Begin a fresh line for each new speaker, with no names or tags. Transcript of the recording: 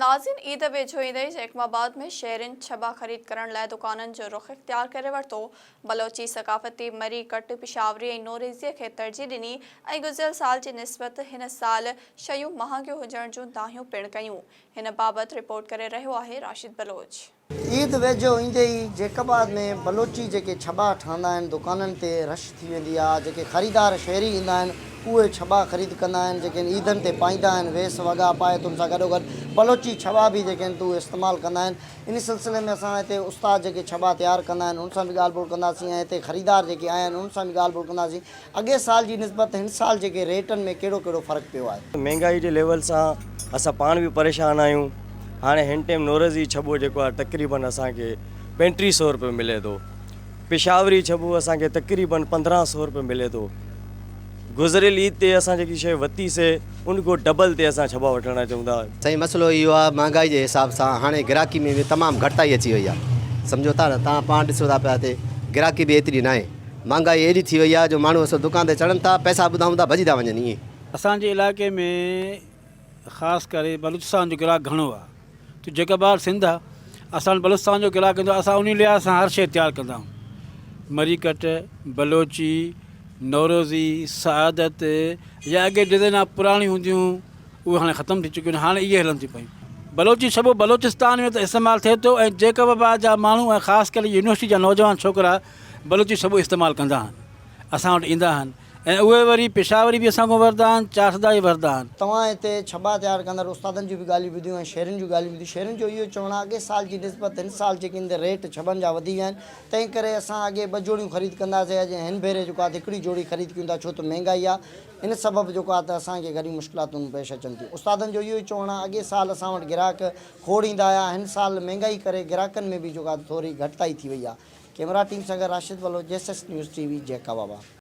ناظرين عيد ويجهو ايندي ئي جيڪب آباد ۾ شهرين ڇٻا خريد ڪرڻ لاء دڪانن جو رخ اختيار ڪري ورتو. بلوچي ثقافتي مري ڪٽ، پشاوري ۽ نوريزيء کي ترجيح ڏني ۽ گذريل سال جي نسبت هن سال شيون مهانگيون هجڻ جون دانهيون پڻ ڪيون. هن بابت رپورٽ ڪري رهيو آهي راشد بلوچ.
عيد ويجهو ايندي ئي جيڪب آباد ۾ بلوچي جيڪي ڇٻا ٺهندا آهن دڪانن تي رش ٿي ويندي آهي جيڪي خريدار شهري ايندا آهن اهي ڇٻا خريد ڪندا آهن جيڪي عيدن تي پائيندا آهن ويس وڳا پائي تن سان گڏوگڏ بلوچي ڇٻا به جيڪي آهن اهي استعمال ڪندا آهن ان سلسلي ۾ اسان هتي استاد جيڪي ڇٻا تيار ڪندا آهن ان سان به ڳالهه ٻولهه ڪنداسين ۽ هتي خريدار جيڪي آيا آهن انهن سان به ڳالهه ٻولهه ڪنداسين اڳئين سال جي نسبت هن سال جيڪي ريٽن ۾ ڪهڙو ڪهڙو فرق پيو آهي.
مهنگائي جي ليول سان اسان پاڻ به پريشان آهيون هاڻي هن ٽيم نورزي ڇٻو جيڪو آهي تقريبن اسان کي 35 سو روپيه ملي ٿو پشاوري ڇٻو اسان کي تقريبن 15 سو روپيه ملي ٿو گذريل عيد تي اسان جيڪي شيء ورتي سي ان کان ڊبل تي اسان ڇٻا وٺڻ اچون ٿا.
سائين مسئلو اهو آهي مهانگائي جي حساب سان هاڻي گراهڪي ۾ به تمام گهٽتائي اچي وئي آهي سمجهو ٿا نه توهان پاڻ ڏسو ٿا پيا هتي گراهڪي به ايتري ناهي مھانگائي ايڏي ٿي وئي آ جو ماڻھو اصل دڪان تي چڙھن ٿا پئسا ٻڌائون ٿا ڀڄي ٿا وڃن ائين.
اسان جي علائقي ۾ خاص ڪري بلوچستان جو گراهڪ گهڻو آ تو جيڪب آباد سنڌ آ اسان وٽ بلوچستان جو گراهڪ ايندو آ اسان انهي لحاظ سان هر شي تيار ڪندا آهيون مري ڪٽ بلوچي نوروزي سعادت يا اڳي ڊزائنا پراڻيون هونديون اهي هاڻي ختم ٿي چڪيون آهن هاڻي اهي هلن ٿيون پيون. بلوچي شعبو بلوچستان ۾ ته استعمال ٿئي ٿو ۽ جيڪب آباد جا ماڻهو ۽ خاص ڪري يونيورسٽي جا نوجوان ڇوڪرا بلوچي شعبو استعمال ڪندا آهن اسان وٽ ايندا آهن ۽ اهي وري پشاوري به اسان کان وردا آهن چارسدا به وردا آهن.
توهان هتي ڇٻا تيار ڪندڙ استادن جون به ڳالهيون ٻڌيون ۽ شهرين جون ڳالهيون ٻڌيون. شهرين جو اهو چوڻ آهي اڳئين سال جي نسبت هن سال جيڪي هن تي ريٽ ڇٻن جا وڌي ويا آهن تنهن ڪري اسان اڳي ٻه جوڙيون خريد ڪندا هئاسين اڄ هن ڀيري جيڪو آهي ته هڪڙي جوڙي خريد ڪيون ٿا ڇو ته مهنگائي آهي ان سبب جيڪو آهي ته اسان کي گهڻيون مشڪلاتون پيش اچن ٿيون. استادن جو اهو ئي چوڻ آهي اڳئين سال اسان وٽ گراهڪ کوڙ ايندا هيا هن سال مهنگائي ڪري گراهڪن ۾ به جيڪو آهي ته ٿوري گهٽتائي ٿي وئي آهي. ڪيمرا ٽيم سان گڏ Rashid Baloch, S S news T V, Jacobabad.